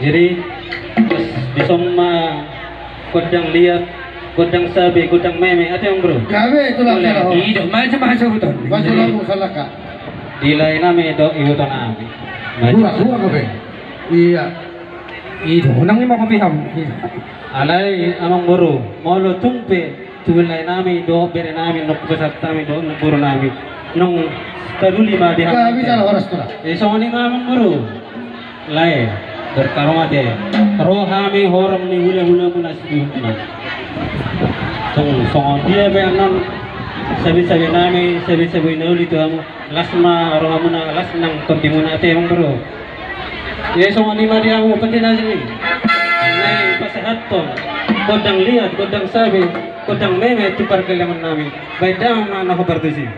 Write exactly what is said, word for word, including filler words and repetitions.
Jadi, terus dison ma gondang liat, gondang sabe, gondang meme, ate, Amang Boru? Gabe, tulang. Boleh. Salah. Ido, macam-macam betul. Macam-macam, salahkah? Di lae nami dohot iboto nami. Kurang, kurang apa? Iya. Ido, nang ima kopi ham. Iya. Alai, Amang Boru, molo tung pe tu lae nami dohot bere nami, nang tu pasahat nami dohot nang boru nami, nunga taduli ma di hami. Bisa lah, horas tu lah. Eh, songon i ma, Amang Boru. Lae, berkarongan ate. Ro hami horong ni hula-hula muna siduhutna. Tung songon dia pe annon sabe-sabe nami, sabe-sabe na uli tu hamu. Las ma rohamuna, las nang tondimuna ate, Amang Boru. Ia songon i ma di hamu pande na sini. Nai pasahathon gondang liat, gondang sabe, gondang meme tu pargellengon nami. Baen damang ma na hombar tusi.